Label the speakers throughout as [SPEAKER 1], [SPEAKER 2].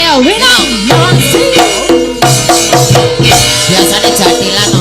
[SPEAKER 1] Ayo Winong Yonsi.
[SPEAKER 2] Biasane jatilan no.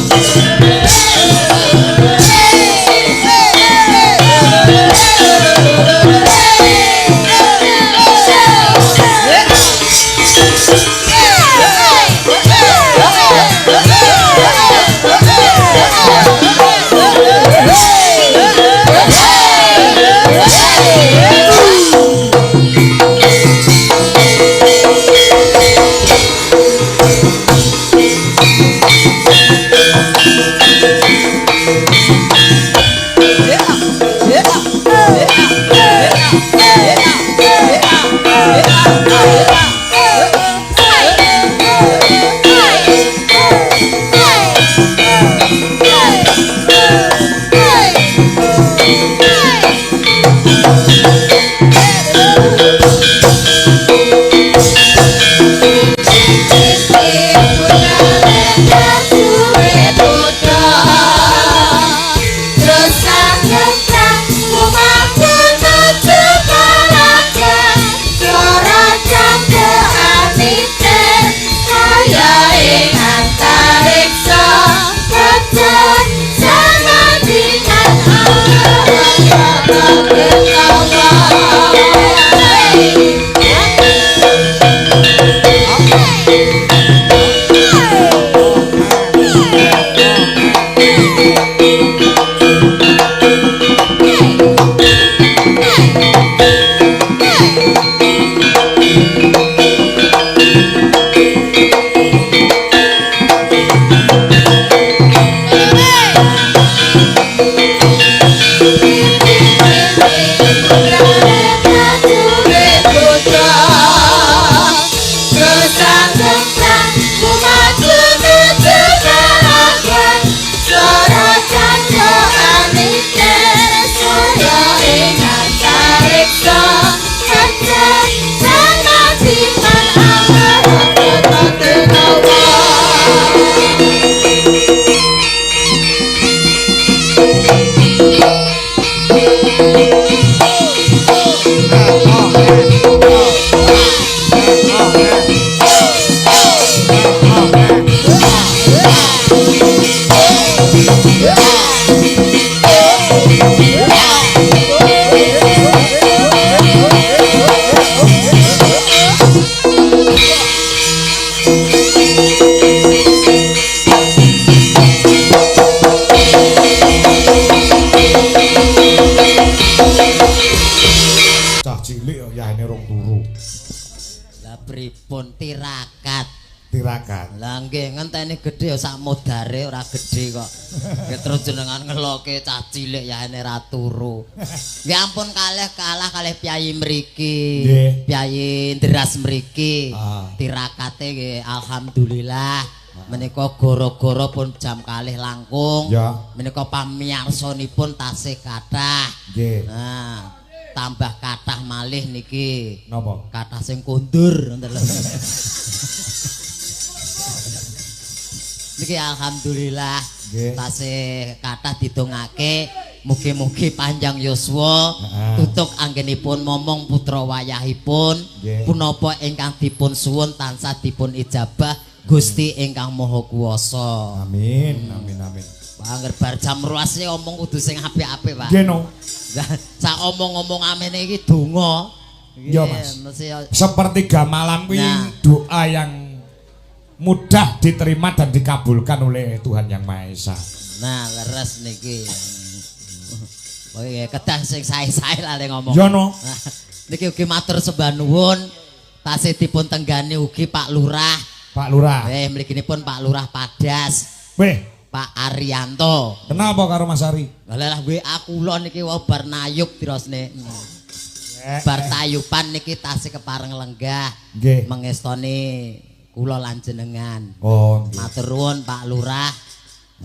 [SPEAKER 3] Cah cilik yahene rong turu.
[SPEAKER 2] Lah pripun tirakat?
[SPEAKER 3] Tirakat.
[SPEAKER 2] Lah nggih ngenteni gedhe ya sak modare ora gedhe kok. Nggih terus jenengan ngeloke cah cilik yahene ra turu. Nggih ampun kalih kalah kalih piyayi mriki. Piyayi Ndras mriki. Tirakate nggih alhamdulillah. Menika goro-goro pun jam kalih langkung. Menika pamiyarsanipun tasih kathah.
[SPEAKER 3] Nggih.
[SPEAKER 2] Nah, tambah kathah malih niki.
[SPEAKER 3] Napa?
[SPEAKER 2] Kathah sing kondur ngoten lho. Niki alhamdulillah tasih kathah didongake, mugi-mugi panjang yuswa, tutuk anggenipun momong putra wayahipun, punapa ingkang dipun suwun tansah dipun ijabah Gusti ingkang Maha Kuwasa.
[SPEAKER 3] Amin, amin, amin.
[SPEAKER 2] Angger bar jam 12 omong kudu sing apik-apik, Pak.
[SPEAKER 3] Nggih no.
[SPEAKER 2] Sak omong-omong amene iki donga.
[SPEAKER 3] Ya, Mas. Sepertiga malam kuwi doa yang mudah diterima dan dikabulkan oleh Tuhan Yang Maha Esa.
[SPEAKER 2] Nah, leres niki. Pokoke kedah sing sae-sae lah le ngomong.
[SPEAKER 3] Ya no.
[SPEAKER 2] Niki ugi matur sembah nuwun tasih dipun tenggani ugi Pak Lurah.
[SPEAKER 3] Pak Lurah.
[SPEAKER 2] Mliginipun Pak Lurah Padas.
[SPEAKER 3] Weh,
[SPEAKER 2] Pak Arianto.
[SPEAKER 3] Kenapa karo Mas Ari?
[SPEAKER 2] Lah WA kula niki wau bar nayub dirosne. Bar tayupan niki tasih kepareng lenggah.
[SPEAKER 3] Nggih.
[SPEAKER 2] Mengestoni kula lan jenengan.
[SPEAKER 3] Oh, nggih.
[SPEAKER 2] Matur nuwun Pak Lurah.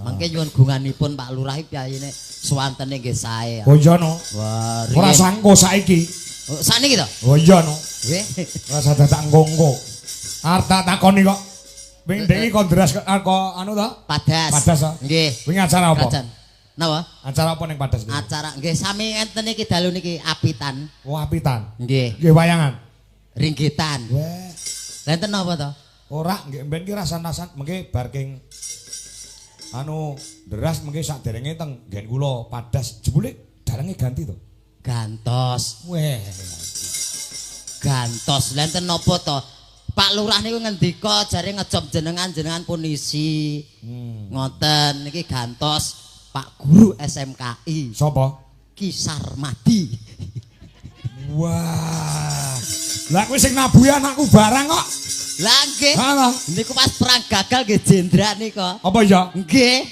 [SPEAKER 2] Mangke nyuwun gunganipun Pak Lurah iki piyayine suwantene nggih sae.
[SPEAKER 3] Oh iya no.
[SPEAKER 2] Wah,
[SPEAKER 3] ora sangko saiki.
[SPEAKER 2] Oh, sakniki to?
[SPEAKER 3] Oh iya no.
[SPEAKER 2] Nggih.
[SPEAKER 3] Ora sadar tak engko-engko. Arep tak takoni kok. Wing ndek iki kon deras kok anu to?
[SPEAKER 2] Padas.
[SPEAKER 3] Padas to?
[SPEAKER 2] Nggih.
[SPEAKER 3] Wingi acara apa?
[SPEAKER 2] Napa?
[SPEAKER 3] Acara apa ning Padas iki?
[SPEAKER 2] Acara nggih sami enten iki dalu niki apitan.
[SPEAKER 3] Oh, apitan.
[SPEAKER 2] Nggih.
[SPEAKER 3] Nggih wayangan.
[SPEAKER 2] Ringgitan.
[SPEAKER 3] Weh.
[SPEAKER 2] Lah enten napa to?
[SPEAKER 3] Ora nggih mben ki rasan-rasan mengke bar king anu deras mengke saderenge teng nggen kula Padas jebule dalange ganti to.
[SPEAKER 2] Gantos.
[SPEAKER 3] Weh.
[SPEAKER 2] Gantos. Lah enten napa to? Pak Lurah niku ngendika jare ngejob jenengan-jenengan punisi. Ngoten niki gantos Pak Guru SMKI.
[SPEAKER 3] Sapa?
[SPEAKER 2] Ki Sarmadi.
[SPEAKER 3] Wah. Lah kuwi sing nabuhi anakku barang kok.
[SPEAKER 2] Lah nggih. Niku pas perang gagal nggih jendra nika.
[SPEAKER 3] Apa ya?
[SPEAKER 2] Nggih.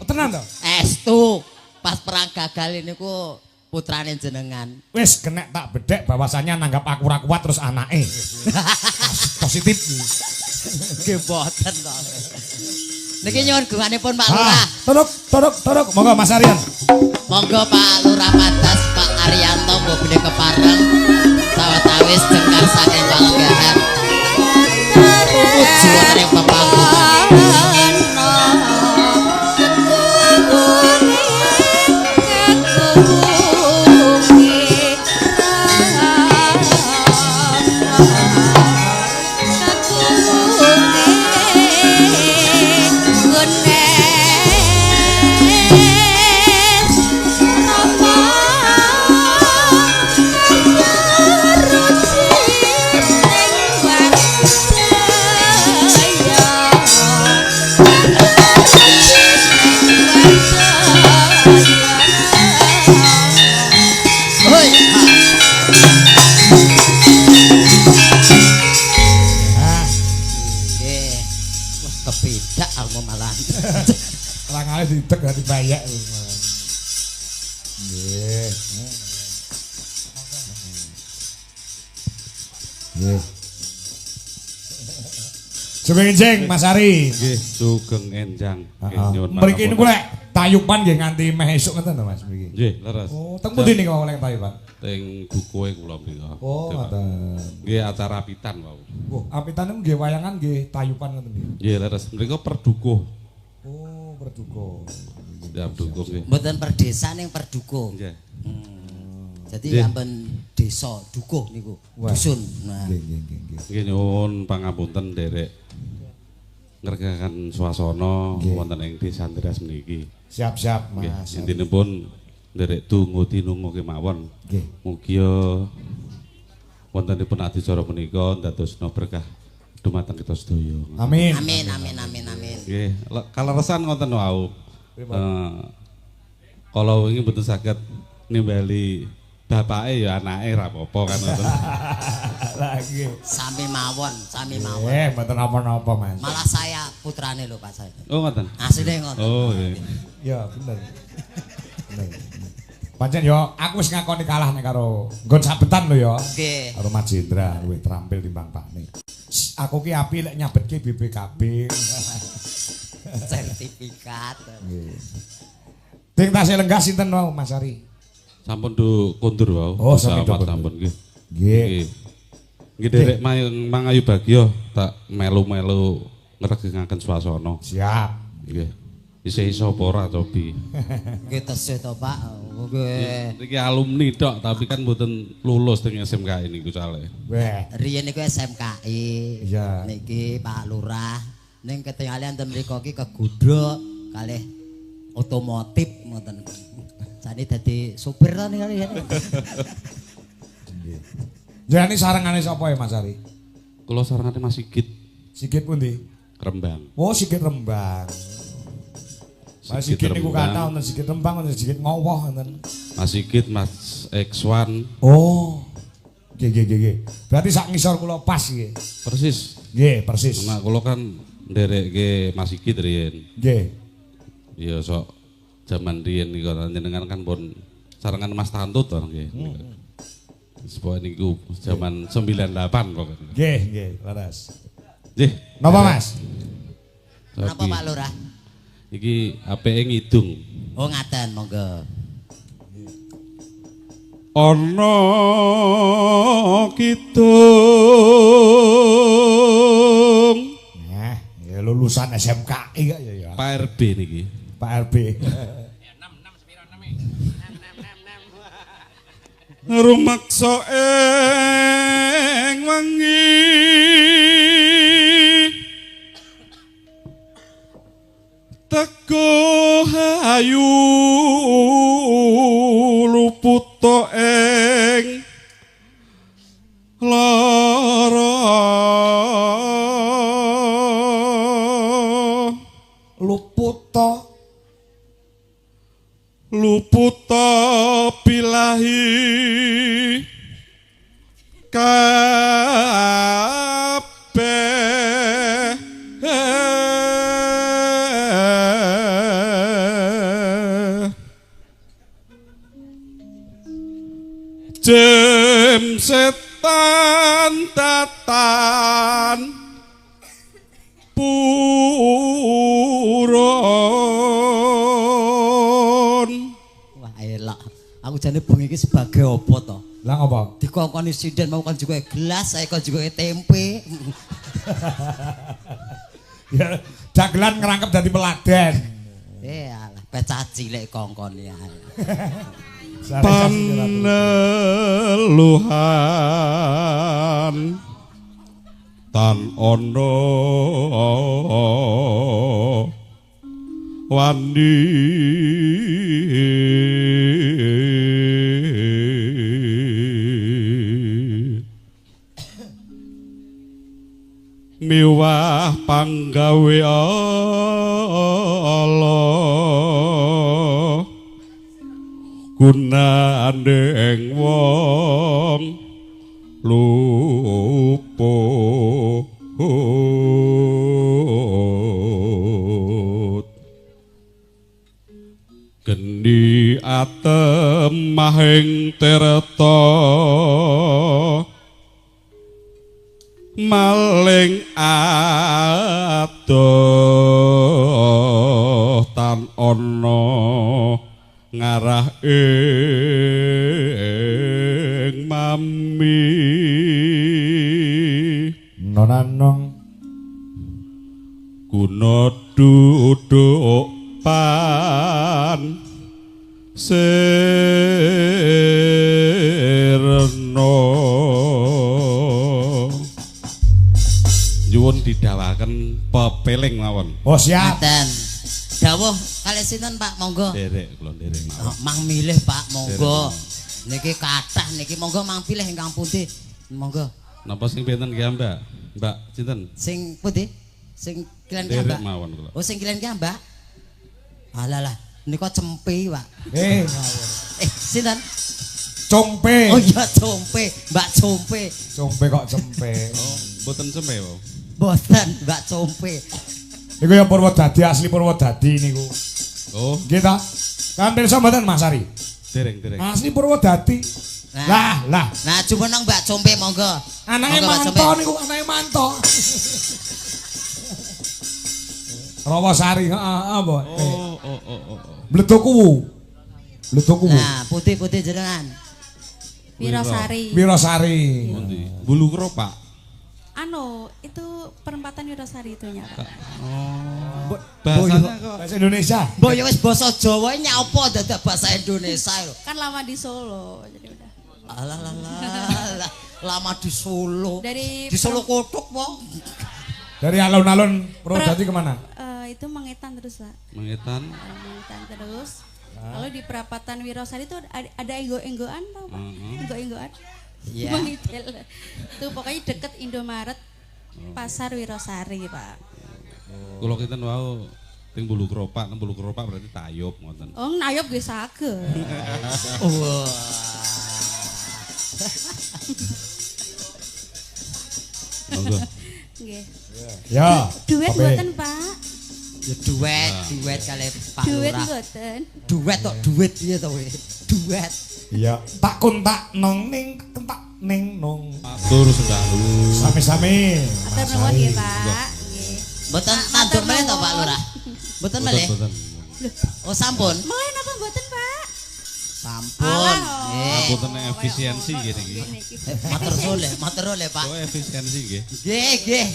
[SPEAKER 3] Tenan to?
[SPEAKER 2] Estu. Pas perang gagal niku putrane jenengan.
[SPEAKER 3] Wis kenek tak bedhek bahwasannya nanggap aku ora kuat terus anake. Positif.
[SPEAKER 2] Nggih mboten to. Niki nyuwun gunganipun Pak Lurah.
[SPEAKER 3] Turuk, turuk, turuk. Monggo Mas Aryan.
[SPEAKER 2] Monggo Pak Lurah Padas, Pak Arianto mbok bilih kepareng sawetawis jengkar saking palenggahan. Tumuju wonten ing pepanggungan. Hoi.
[SPEAKER 3] Ah,
[SPEAKER 2] Nggih. Wah, kepedak aku malah.
[SPEAKER 3] langale didek dadi bayek. Nggih. Nggih. Sugeng enjing Mas Ari.
[SPEAKER 1] Nggih, sugeng enjang. Nggih,
[SPEAKER 3] Heeh.
[SPEAKER 1] nyuwun
[SPEAKER 3] Mriki niku
[SPEAKER 1] pangapunten.
[SPEAKER 3] lek tayuban nggih nganti meh esuk ngoten to Mas mriki.
[SPEAKER 1] Nggih, leres.
[SPEAKER 3] Oh, teng pundi niku lek tayuban?
[SPEAKER 1] Teng dukuhe kula mriku.
[SPEAKER 3] Oh, ngoten.
[SPEAKER 1] Nggih, acara apitan wau.
[SPEAKER 3] Wah, apitan niku nggih wayangan nggih tayuban ngoten nggih.
[SPEAKER 1] Nggih, leres. Mriku perdukuh.
[SPEAKER 3] Oh, perdukuh.
[SPEAKER 1] Setiap dukuh nggih.
[SPEAKER 2] Mboten per desa ning perdukuh.
[SPEAKER 1] Nggih.
[SPEAKER 2] Jadi
[SPEAKER 1] Nggih.
[SPEAKER 2] ampun desa dukuh niku,
[SPEAKER 3] Wah.
[SPEAKER 2] dusun. Nah.
[SPEAKER 3] Nggih, nggih, nggih, nggih.
[SPEAKER 1] Nggih nyuwun pangapunten nderek ngregaken swasana
[SPEAKER 3] Nggih.
[SPEAKER 1] wonten ing Desa Ndras meniki.
[SPEAKER 3] Siap-siap
[SPEAKER 1] Nggih,
[SPEAKER 3] Mas.
[SPEAKER 1] intinipun nderek donga tinunga kemawon.
[SPEAKER 3] Nggih.
[SPEAKER 1] Mugia wontenipun adicara menika ndadosna berkah dumateng kita sedaya.
[SPEAKER 3] Amin.
[SPEAKER 2] Amin amin amin amin.
[SPEAKER 1] Nggih, kaleresan ngoten wau. Kala wingi mboten saged nimbali bapake ya anake ra apa-apa kan ngoten.
[SPEAKER 3] Lah nggih.
[SPEAKER 2] Sami mawon, sami mawon.
[SPEAKER 3] Mboten napa-napa Mas.
[SPEAKER 2] Malah saya putrane lho Pak saya.
[SPEAKER 1] Oh ngoten.
[SPEAKER 2] Asline ngoten.
[SPEAKER 1] Oh nggih.
[SPEAKER 3] Ya, bener. Bener. Pancen yo aku wis ngakoni kalah nek karo nggon sabetan lho ya.
[SPEAKER 2] Nggih.
[SPEAKER 3] Karo Mas Jendra luwih terampil timbang Pakne. Aku ki api lek nyabetke BPKB.
[SPEAKER 2] Sertifikat.
[SPEAKER 3] Nggih. Ding tasih lenggah sinten wau Mas Ari?
[SPEAKER 1] Sampun do kondur wau.
[SPEAKER 3] Oh, sampun do kondur.
[SPEAKER 1] Sampun nggih.
[SPEAKER 3] Nggih.
[SPEAKER 1] Nggih derek mangayu bagya tak melu-melu ngregengaken swasana.
[SPEAKER 3] Siap.
[SPEAKER 1] Nggih. Isih iso apa ora cobi.
[SPEAKER 2] Nggih tesih to Pak. Nggih.
[SPEAKER 1] Niki alumni tok tapi kan mboten lulus teng SMKI niku sale.
[SPEAKER 3] Weh.
[SPEAKER 2] Riyen niku SMKI.
[SPEAKER 3] Iya.
[SPEAKER 2] Niki Pak Lurah ning ketinggalan ten mriku ki kegodhok kalih otomotif ngoten. Jane dadi sopir to niku.
[SPEAKER 3] Nggih. Jenenge sarengane sapa ya Mas Ari?
[SPEAKER 1] Kula sarengane Mas Sigit
[SPEAKER 3] Sigit pundi?
[SPEAKER 1] Rembang.
[SPEAKER 3] Oh, Sigit Rembang. Mas Sigit niku kathah wonten Sigit Rembang, wonten Sigit Ngowoh wonten.
[SPEAKER 1] Mas Sigit, Mas X1.
[SPEAKER 3] Oh. Nggih, nggih, nggih, nggih. Berarti sak ngisor kula pas nggih.
[SPEAKER 1] Persis.
[SPEAKER 3] Nggih, persis.
[SPEAKER 1] Nah, kula kan nderekke Mas Sigit riyen.
[SPEAKER 3] Nggih.
[SPEAKER 1] Ya sok jaman riyen niku jenengan kan pun sarengan Mas Tanto to nggih. Sepoke niku jaman 98 pokoke.
[SPEAKER 3] Nggih, nggih, leres.
[SPEAKER 1] Nggih.
[SPEAKER 3] Napa Mas?
[SPEAKER 2] Napa Pak Lurah?
[SPEAKER 1] Iki apike ngidung.
[SPEAKER 2] Oh ngaten monggo.
[SPEAKER 1] Ana kidung.
[SPEAKER 3] Nah, ya lulusan SMKI kok ya ya.
[SPEAKER 1] Pak RB niki.
[SPEAKER 3] Pak RB.
[SPEAKER 1] Rumaksa ing wengi. Ayu luputa ing lara
[SPEAKER 3] Luputa
[SPEAKER 1] luputa bilahi kabeh jem setan tatan purun.
[SPEAKER 2] Wah elak. Aku jane bengi iki sebagai apa to?
[SPEAKER 3] Lah ngopo?
[SPEAKER 2] Dikongkoni sinden mau kon juga gelas, saya kon juga tempe.
[SPEAKER 3] Ya, dagelan ngerangkep dadi peladen.
[SPEAKER 2] Eh alah, pecah cilik kongkoni ae.
[SPEAKER 1] Paneluhan tan ana wani miwah panggawe Allah gunane ing wong luput geni atemahing tirta maling adoh tan ana ngarah ing mami
[SPEAKER 3] nonanong
[SPEAKER 1] guna duduk pan sirna. Nyuwun didhawaken pepeling mawon.
[SPEAKER 3] Oh siap.
[SPEAKER 2] Ngaten. Dawuh kalih sinten Pak monggo.
[SPEAKER 1] Nderek kula nderek mawon.
[SPEAKER 2] Oh, mang milih Pak monggo. Niki kathah niki monggo mang pilih ingkang pundi. Monggo.
[SPEAKER 1] Napa sing pinten ki Mbak? Mbak sinten?
[SPEAKER 2] Sing pundi? Sing kilen ki Mbak.
[SPEAKER 1] Mawon kula.
[SPEAKER 2] Oh sing kilen ki Mbak. Alah lah nika cempe Pak.
[SPEAKER 3] Eh ngawur.
[SPEAKER 2] Eh sinten?
[SPEAKER 3] Compe.
[SPEAKER 2] Oh iya compe, Mbak Compe.
[SPEAKER 3] Compe kok cempe.
[SPEAKER 1] Oh, mboten cempe, Pak.
[SPEAKER 2] Mboten, Mbak Compe.
[SPEAKER 3] Niku ya Purwodadi asli Purwodadi niku.
[SPEAKER 1] Oh,
[SPEAKER 3] nggih ta? Kan pirsa mboten Mas Ari?
[SPEAKER 1] Dereng, dereng.
[SPEAKER 3] Asli Purwodadi.
[SPEAKER 2] Nah,
[SPEAKER 3] lah, lah.
[SPEAKER 2] Nah, jumeneng Mbak Compe monggo.
[SPEAKER 3] Anake manto niku, anake manto. Rawasari, heeh, apa?
[SPEAKER 1] Oh, oh, oh, oh.
[SPEAKER 3] Bledok kuwu. Bledok kuwu.
[SPEAKER 2] Nah, putih-putih jenengan.
[SPEAKER 4] Wirosari.
[SPEAKER 3] Wirosari.
[SPEAKER 1] Pundi? Bulu Kropak.
[SPEAKER 4] Anu, itu perempatan Wirosari itunya, Pak.
[SPEAKER 1] Oh. Bahasanya kok
[SPEAKER 3] bahasa Indonesia.
[SPEAKER 2] Mbok ya wis basa Jawa nyapa dadak bahasa Indonesia lho.
[SPEAKER 4] Kan lama di Solo, jadi udah.
[SPEAKER 2] Alah lah lah. Lama di Solo.
[SPEAKER 4] Dari
[SPEAKER 2] di Solo Kothok, po.
[SPEAKER 3] Dari alun-alun Purwodadi kemana?
[SPEAKER 4] Itu Mengetan terus, Pak.
[SPEAKER 1] Mengetan.
[SPEAKER 4] Mengetan terus. Lalu di perapatan Wirosari itu ada enggo-enggoan tau Pak? Enggo-enggoan.
[SPEAKER 2] Iya.
[SPEAKER 4] Itu pokoknya deket Indomaret Pasar Wirosari, Pak.
[SPEAKER 1] Kula kinten wau teng Bulu Kropak, nang Bulu Kropak berarti tayub ngoten.
[SPEAKER 4] Oh, nayub nggih saged.
[SPEAKER 2] Wah.
[SPEAKER 1] Monggo.
[SPEAKER 4] Nggih.
[SPEAKER 3] Ya.
[SPEAKER 4] Duet mboten, Pak?
[SPEAKER 2] Ya duet, duet kalih Pak
[SPEAKER 4] Duet
[SPEAKER 2] Lurah.
[SPEAKER 4] mboten.
[SPEAKER 2] Duet tok duit piye to kowe? Duet.
[SPEAKER 3] Iya, tak kontak nong ning tak ning nong.
[SPEAKER 1] Matur sembah nuwun.
[SPEAKER 3] Sami-sami.
[SPEAKER 4] Matur nuwun nggih, Pak. Nggih.
[SPEAKER 2] Mboten tandur melih to Pak Lurah? Mboten melih?
[SPEAKER 1] Mboten.
[SPEAKER 2] Oh sampun.
[SPEAKER 4] Melih napa mboten, Pak?
[SPEAKER 2] Sampun. Nggih.
[SPEAKER 1] Mboten efisiensi nggih niki.
[SPEAKER 2] Matur suwun, matur nuwun Pak.
[SPEAKER 1] Oh efisiensi nggih.
[SPEAKER 2] Nggih, nggih.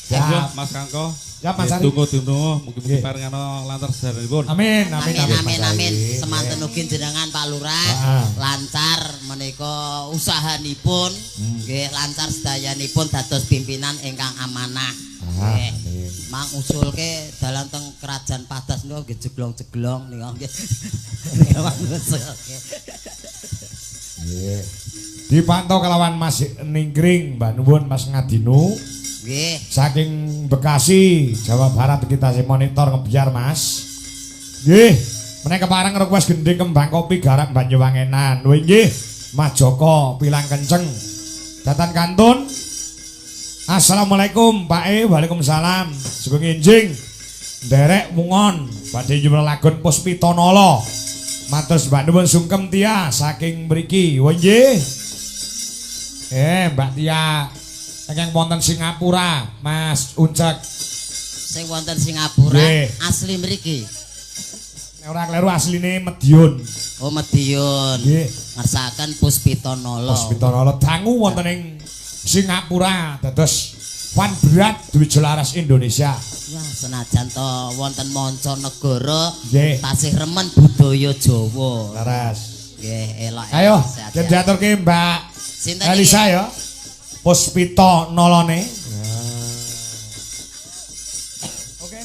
[SPEAKER 1] Siap Mas Kangko.
[SPEAKER 3] Siap Mas Ari.
[SPEAKER 1] Tunggu-tunggu mugi-mugi paringana lancar sedayanipun.
[SPEAKER 3] Amin, amin,
[SPEAKER 2] amin, amin, amin. Semanten ugi jenengan Pak Lurah lancar menika usahanipun, nggih lancar sedayanipun dados pimpinan ingkang amanah.
[SPEAKER 3] Amin.
[SPEAKER 2] Mang usulke dalan teng Kerajaan Padas niku nggih jeglong-jeglong niku nggih. Mang usulke.
[SPEAKER 3] Nggih. Dipantau kelawan Mas Ningkring, Mbak Nuwun Mas Ngadinu.
[SPEAKER 2] Nggih.
[SPEAKER 3] Saking Bekasi, Jawa Barat kita sing monitor ngebiar Mas. Nggih, menek kepareng request gending kembang kopi garap Banyuwangenan. Lho nggih, Mas Joko pilang kenceng. Datan kantun. Assalamualaikum Pak E, waalaikumsalam. Sugeng enjing. Nderek mungon badhe nyuwun lagon Puspita Nala. Matur sembah nuwun sungkem Tia saking mriki. Oh nggih. Mbak Tia ingkang wonten Singapura, Mas Uncek.
[SPEAKER 2] Sing wonten Singapura asli mriki.
[SPEAKER 3] Nek ora kleru asline Mediun.
[SPEAKER 2] Oh Mediun.
[SPEAKER 3] Nggih.
[SPEAKER 2] Ngersakaken Puspita Nala.
[SPEAKER 3] Puspita Nala dangu wonten ing Singapura dados fan berat Dwijo Laras Indonesia.
[SPEAKER 2] Wah, senajan to wonten manca negara tasih remen budaya Jawa.
[SPEAKER 3] Laras.
[SPEAKER 2] Nggih, elok.
[SPEAKER 3] Ayo, diaturke Mbak
[SPEAKER 2] Sinten
[SPEAKER 3] Elisa ya. Puspita Nalane. Oke.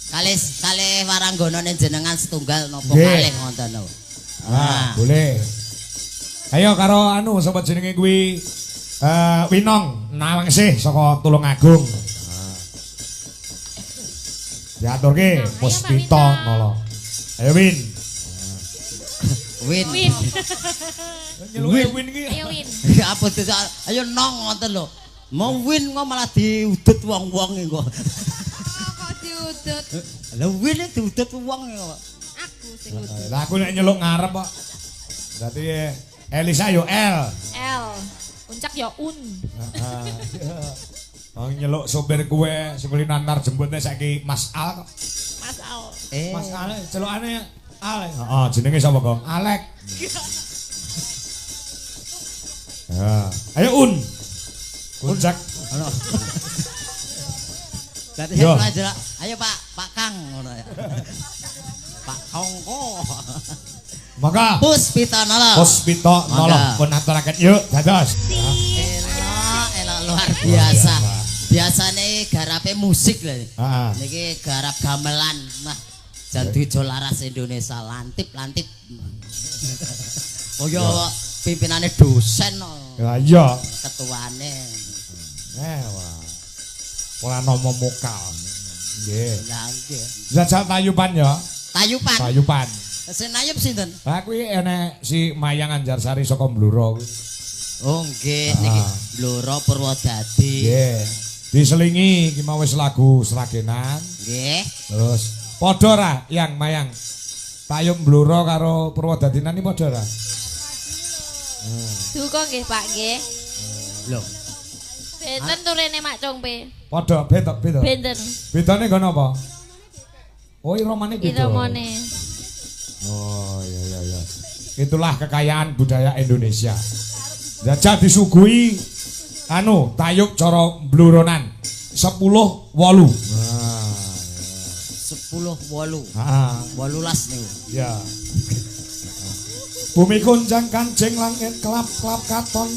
[SPEAKER 2] Kalih kalih waranggonane jenengan setunggal napa kalih ngoten lho.
[SPEAKER 3] Ah, boleh. Ayo karo anu sapa jenenge kuwi Winong Nawangsih saka Tulungagung. Diaturke Puspita Nala. Ayo Win.
[SPEAKER 2] Win.
[SPEAKER 4] Win.
[SPEAKER 3] Win Win iki.
[SPEAKER 4] Ayo Win.
[SPEAKER 2] Apa ayo nong ngoten lho. Mau win kok malah diudut wong-wong iki kok.
[SPEAKER 4] Kok diudut?
[SPEAKER 2] Lah win diudut wong iki kok.
[SPEAKER 4] Aku sing udut.
[SPEAKER 3] Lah aku nek nyeluk ngarep kok. Berarti Elisa yo L.
[SPEAKER 4] L. Uncak yo Un.
[SPEAKER 3] Heeh. Wong nyeluk sopir kuwe sing antar jemputne saiki Mas Al kok.
[SPEAKER 4] Mas Al.
[SPEAKER 3] Mas Al celukane Al. Heeh, jenenge sapa, Gong? Alek. Ya. Ayo Un. Uncak.
[SPEAKER 2] Halo. Berarti
[SPEAKER 3] Yo.
[SPEAKER 2] ayo Pak, Pak Kang ngono ya. Pak Kongko.
[SPEAKER 3] Maka
[SPEAKER 2] Puspita Nala.
[SPEAKER 3] Puspita Nala pun aturaken yuk dados.
[SPEAKER 2] Elok, elok luar biasa. Biasane garape musik lho.
[SPEAKER 3] Heeh.
[SPEAKER 2] Niki garap gamelan. Wah, jan Dwijo Laras Indonesia lantip-lantip. Oh ya pimpinane dosen no.
[SPEAKER 3] Ya iya.
[SPEAKER 2] Ketuane.
[SPEAKER 3] Wah. Ora nomo mokal. Nggih.
[SPEAKER 2] Lah nggih.
[SPEAKER 3] Jajal tayupan ya.
[SPEAKER 2] Tayupan.
[SPEAKER 3] Tayupan.
[SPEAKER 2] Sing nayub sinten?
[SPEAKER 3] Lah kuwi enek si Mayang Anjarsari saka Blora kuwi.
[SPEAKER 2] Oh nggih niki Blora Purwodadi.
[SPEAKER 3] Nggih. Diselingi iki mau wis lagu Sragenan.
[SPEAKER 2] Nggih.
[SPEAKER 3] Terus padha ra yang Mayang. Tayub Blora karo Purwodadinan iki padha ra?
[SPEAKER 4] Duka nggih Pak nggih.
[SPEAKER 2] Lho.
[SPEAKER 4] Benten turene Mak Congpe.
[SPEAKER 3] Padha beda beda.
[SPEAKER 4] Benten.
[SPEAKER 3] Bedane nggon apa? Oh iramane beda.
[SPEAKER 4] Iramane.
[SPEAKER 3] Oh iya iya iya. Itulah kekayaan budaya Indonesia. Jajal disuguhi anu tayub cara bluronan 10 8. Nah,
[SPEAKER 2] 10 8.
[SPEAKER 3] Heeh.
[SPEAKER 2] 18 niku.
[SPEAKER 3] Ya. Bumi goncang kancing langit kelap-kelap katon.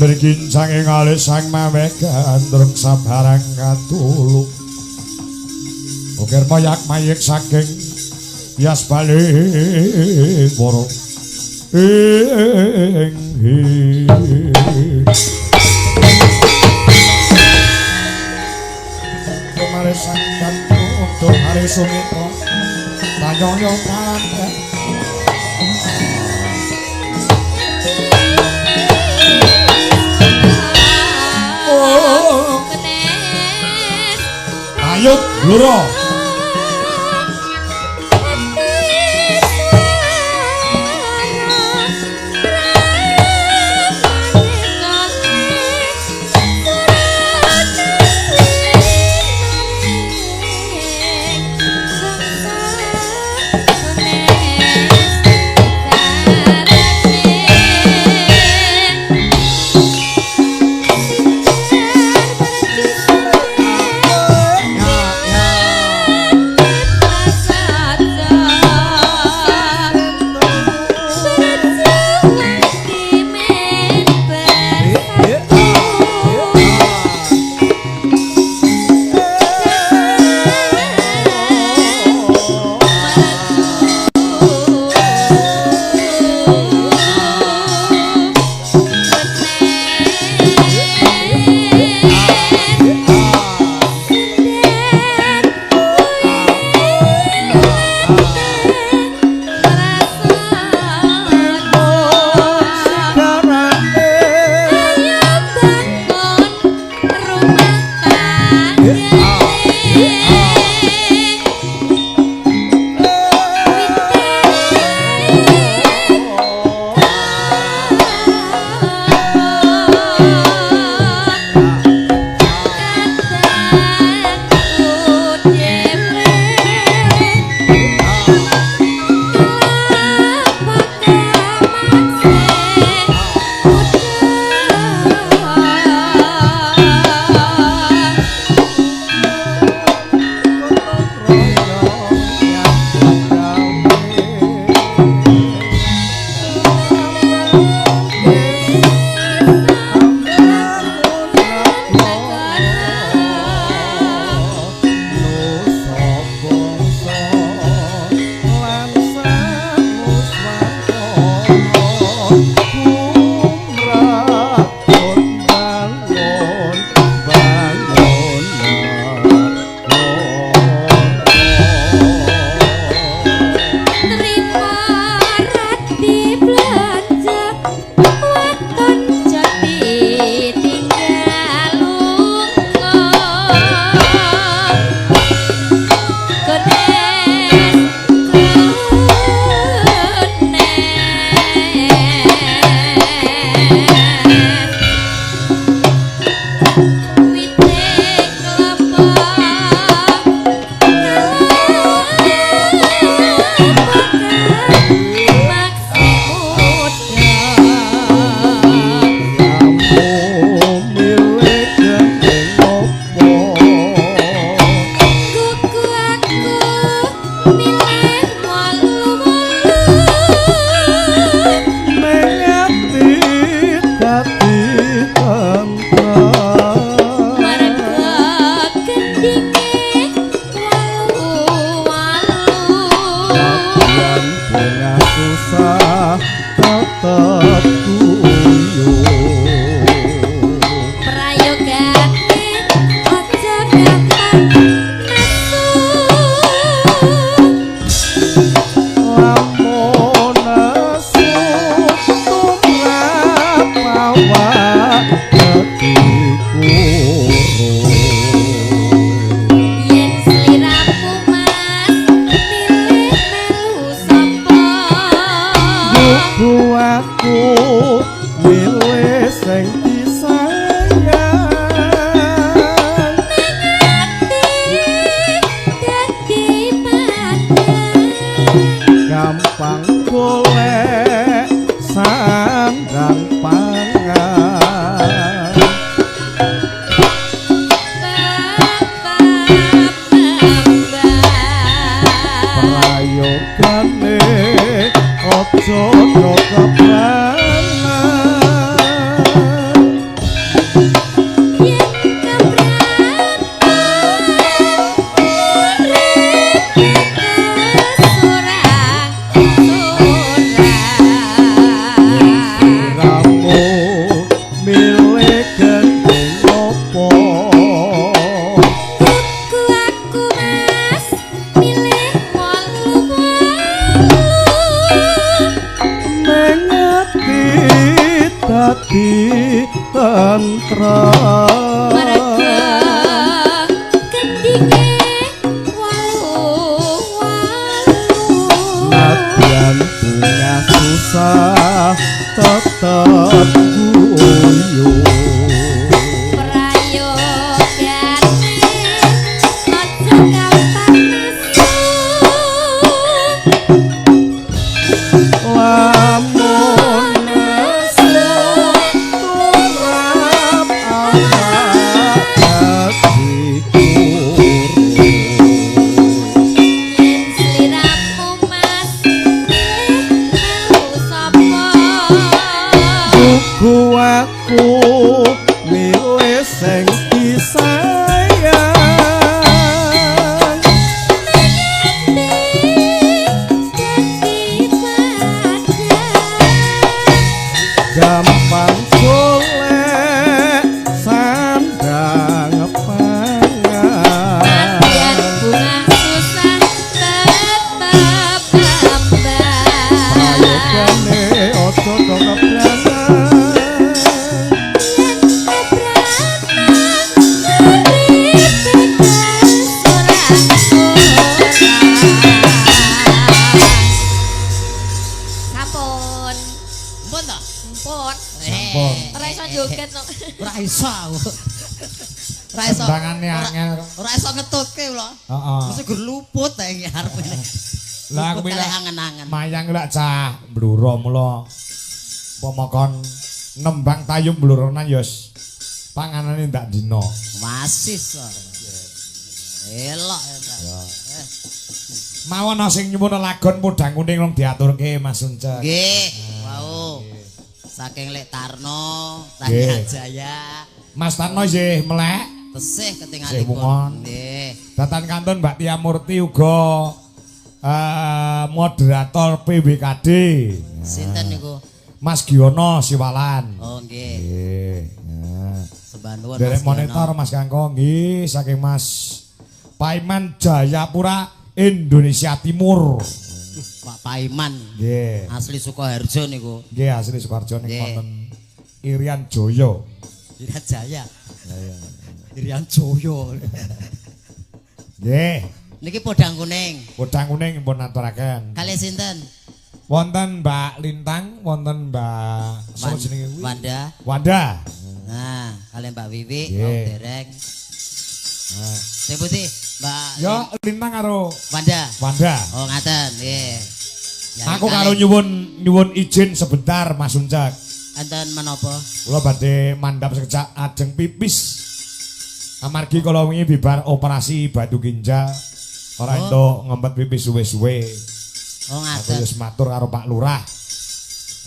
[SPEAKER 3] Lir kincang ing alis sang mawe gandrung sabarang katulung. Ukir moyak mayik saking yas balik woro ing kemare sang untuk hari sumito tanyoyo kalante. Oh, Ayub Blora.
[SPEAKER 2] Ya, ya.
[SPEAKER 5] Aja do kepranan.
[SPEAKER 4] Yen kepratan urip kesorang sorang.
[SPEAKER 5] Sliramu milih gending opo?
[SPEAKER 4] Tuku aku Mas milih wolu-wolu.
[SPEAKER 5] Mengati dadi tentrem.
[SPEAKER 4] Merga gendinge walu-walu.
[SPEAKER 5] Nadyan bunga susah tetep guyu.
[SPEAKER 4] Prayogane aja gampang nesu.
[SPEAKER 5] Lamun
[SPEAKER 4] Nesu
[SPEAKER 5] tumrap awak dadi kuru.
[SPEAKER 4] Yen sliramu Mas milih melu sapa?
[SPEAKER 5] Tuku aku milih sing disayang.
[SPEAKER 4] Dadi padang.
[SPEAKER 5] Gampang golek sandang pangan.
[SPEAKER 4] Nadyan bunga susah tetep ambar.
[SPEAKER 5] Prayogane aja do kepranan.
[SPEAKER 4] Yen kepratan uripe kesorang-sorang. Sampun.
[SPEAKER 2] Mpun to?
[SPEAKER 4] Mpun.
[SPEAKER 3] Sampun.
[SPEAKER 4] Ora iso joget no.
[SPEAKER 2] Ora iso aku. Ora iso.
[SPEAKER 3] Tembangane angel.
[SPEAKER 2] Ora iso ngetutke kula.
[SPEAKER 3] Heeh.
[SPEAKER 2] Mesti gur luput ae iki arepe.
[SPEAKER 3] Lah aku
[SPEAKER 2] Luput kalih
[SPEAKER 3] milih
[SPEAKER 2] angen-angen.
[SPEAKER 3] mayang lak cah bluro mula upama kon nembang tayub bluronan ya wis panganane ndak dina.
[SPEAKER 2] Wasis. Elok ya.
[SPEAKER 3] Mawon ana sing nyuwun lagon podang kuning rong diaturke Mas Uncek.
[SPEAKER 2] Nggih, wau. Saking Lek Tarno,
[SPEAKER 3] Nggih.
[SPEAKER 2] Tania Jaya,
[SPEAKER 3] Mas Tarno isih melek.
[SPEAKER 2] tesih
[SPEAKER 3] Isih
[SPEAKER 2] ketingalipun.
[SPEAKER 3] wungon.
[SPEAKER 2] Nggih.
[SPEAKER 3] Datan kantun Mbak Tia Murti uga moderator PWKD.
[SPEAKER 2] Sinten niku?
[SPEAKER 3] Mas Giono Siwalan.
[SPEAKER 2] Oh nggih.
[SPEAKER 3] Nggih. Nah.
[SPEAKER 2] Sembah nuwun
[SPEAKER 3] Derek
[SPEAKER 2] Mas Giono.
[SPEAKER 3] monitor Mas Kangko nggih saking Mas Paiman Jayapura Indonesia Timur.
[SPEAKER 2] Pak Paiman.
[SPEAKER 3] Nggih.
[SPEAKER 2] Asli Sukoharjo niku.
[SPEAKER 3] Nggih asli Sukoharjo ning
[SPEAKER 2] Nggih.
[SPEAKER 3] wonten Irian Jaya.
[SPEAKER 2] Irian Jaya. Irian Jaya.
[SPEAKER 3] Nggih.
[SPEAKER 2] Niki podang kuning.
[SPEAKER 3] Podang kuning pun aturaken.
[SPEAKER 2] Kalih sinten?
[SPEAKER 3] Wonten Mbak Lintang, wonten Mbak sapa jenenge kuwi?
[SPEAKER 2] Wanda.
[SPEAKER 3] Wanda.
[SPEAKER 2] Nah, kalih Mbak Wiwi,
[SPEAKER 3] Nggih.
[SPEAKER 2] wau dereng.
[SPEAKER 3] Nah.
[SPEAKER 2] Sing putih, Mbak
[SPEAKER 3] Ya Lintang karo
[SPEAKER 2] Wanda.
[SPEAKER 3] Wanda.
[SPEAKER 2] Oh, ngaten, nggih. Ya,
[SPEAKER 3] Aku karo nyuwun izin sebentar Mas Uncek.
[SPEAKER 2] Enten menapa?
[SPEAKER 3] Kula badhe mandhap sekejap ajeng pipis. Amargi kala wingi bibar operasi batu ginjal ora
[SPEAKER 2] Oh.
[SPEAKER 3] entuk ngempet pipis suwe-suwe.
[SPEAKER 2] Oh,
[SPEAKER 3] Aku
[SPEAKER 2] ngaten.
[SPEAKER 3] wis matur karo Pak Lurah.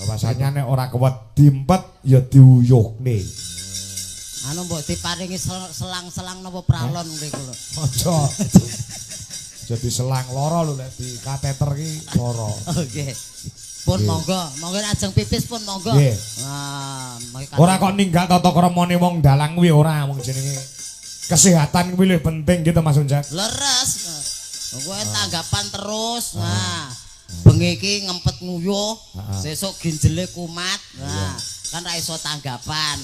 [SPEAKER 3] Bahasanya nek ora kewet diempet ya diuyuhne.
[SPEAKER 2] Anu mbok diparingi selang-selang napa pralon mriku lho.
[SPEAKER 3] Aja. Jadi selang loro lho nek di kateter ki loro.
[SPEAKER 2] Oke. Pun
[SPEAKER 3] Nggih.
[SPEAKER 2] monggo, monggo ajeng pipis pun monggo.
[SPEAKER 3] Nggih.
[SPEAKER 2] Wah, mangke
[SPEAKER 3] Ora kok ninggal tata kramane wong dalang kuwi ora wong jenenge kesehatan kuwi luwih penting gitu Mas Unjak.
[SPEAKER 2] Leres. Kowe tanggapan terus. Nah, bengi iki ngempet nguyuh, sesuk ginjele kumat. Nah, kan ra iso tanggapan.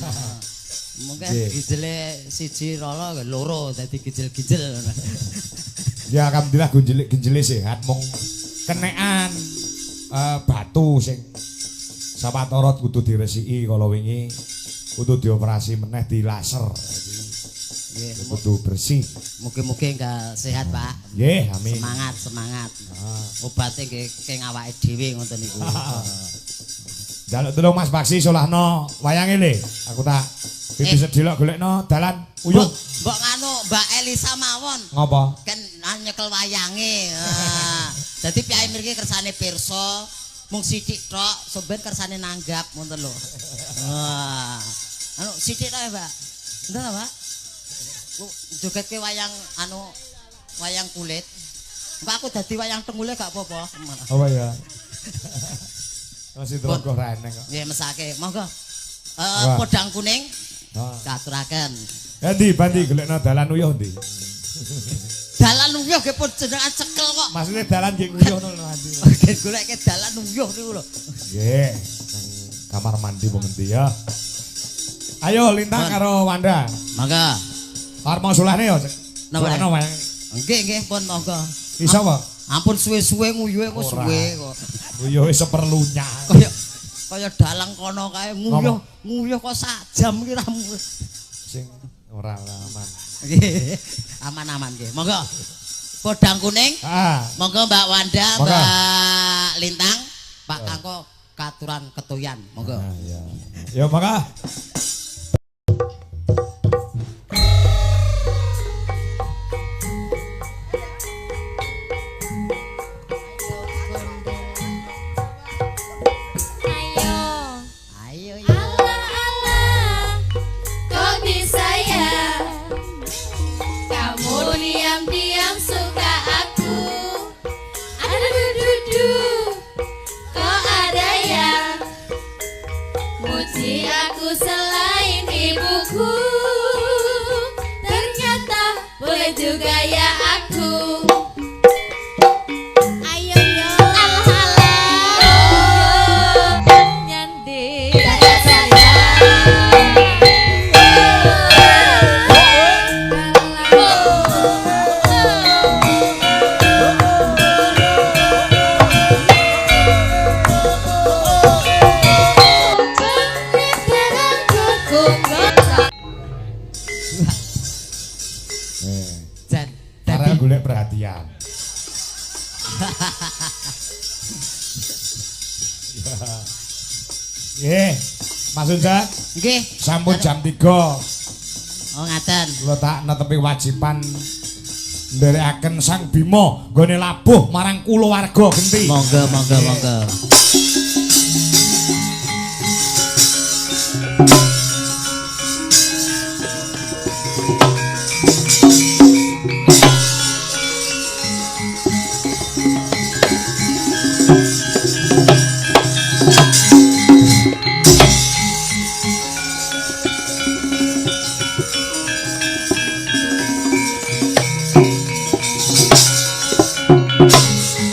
[SPEAKER 2] Mungkin
[SPEAKER 3] Nggih.
[SPEAKER 2] ginjele siji rolo loro dadi ginjel-ginjel.
[SPEAKER 3] Ya alhamdulillah ginjele sehat mung kenekan batu sing sawetara kudu diresiki kala wingi kudu dioperasi meneh di laser.
[SPEAKER 2] Nggih,
[SPEAKER 3] Kudu bersih.
[SPEAKER 2] mugi-mugi enggak sehat, Pak.
[SPEAKER 3] Nggih, amin.
[SPEAKER 2] Semangat, semangat. Obate nggih keng awake dhewe ngoten niku.
[SPEAKER 3] Jaluk tulung Mas Paksi solahno wayange le. Aku tak pipis sedelok golekno dalan uyuh.
[SPEAKER 2] Mbok nganu Mbak Elisa mawon.
[SPEAKER 3] Ngopo?
[SPEAKER 2] Kan nyekel wayange. Ah. Dadi piyai mriki kersane pirsa mung sithik tok, sampeyan kersane nanggap ngoten lho. Wah. Anu sithik tok ya, Mbak. Enten ta, Pak? Jogetke wayang anu wayang kulit. Engko aku dadi wayang tengule gak apa-apa.
[SPEAKER 3] Apa ya? Masih drogoh ra eneng kok.
[SPEAKER 2] Nggih, mesake. Monggo. Podang kuning katuraken.
[SPEAKER 3] Endi bandi golekno dalan uyuh ndi?
[SPEAKER 2] Dalan uyuh nggih pun jenengan cekel kok.
[SPEAKER 3] Maksudnya dalan nggih uyuh ngono lho Andi.
[SPEAKER 2] Nggih goleke dalan uyuh niku lho.
[SPEAKER 3] Nggih, nang kamar mandi apa ngendi ya. Ayo Lintang karo Wanda.
[SPEAKER 2] Monggo.
[SPEAKER 3] Arep mau sulahne ya.
[SPEAKER 2] Napa?
[SPEAKER 3] Sulahno wayang.
[SPEAKER 2] Nggih, nggih pun monggo.
[SPEAKER 3] Iso apa?
[SPEAKER 2] Ampun suwe-suwe nguyuhe kok suwe kok.
[SPEAKER 3] Nguyuhe seperlunya.
[SPEAKER 2] Kaya kaya dalang kono kae nguyuh, nguyuh kok sak jam ki ra.
[SPEAKER 3] Sing ora aman.
[SPEAKER 2] Nggih. Aman-aman nggih. Monggo. Podang kuning.
[SPEAKER 3] Heeh.
[SPEAKER 2] Monggo Mbak Wanda, Mbak Lintang, Pak Kangko katuran ketuyan. Monggo.
[SPEAKER 3] Ya. Ya monggo.
[SPEAKER 6] Juga ya aku. Ayo yo alah alah nyandi saya.
[SPEAKER 3] Arek golek perhatian. Nggih, Mas Unja.
[SPEAKER 2] Nggih.
[SPEAKER 3] Sampun jam 3.
[SPEAKER 2] Oh, ngaten.
[SPEAKER 3] Kula tak netepi wajiban nderekaken Sang Bima nggone labuh marang kulawarga genti.
[SPEAKER 2] Monggo, monggo, monggo.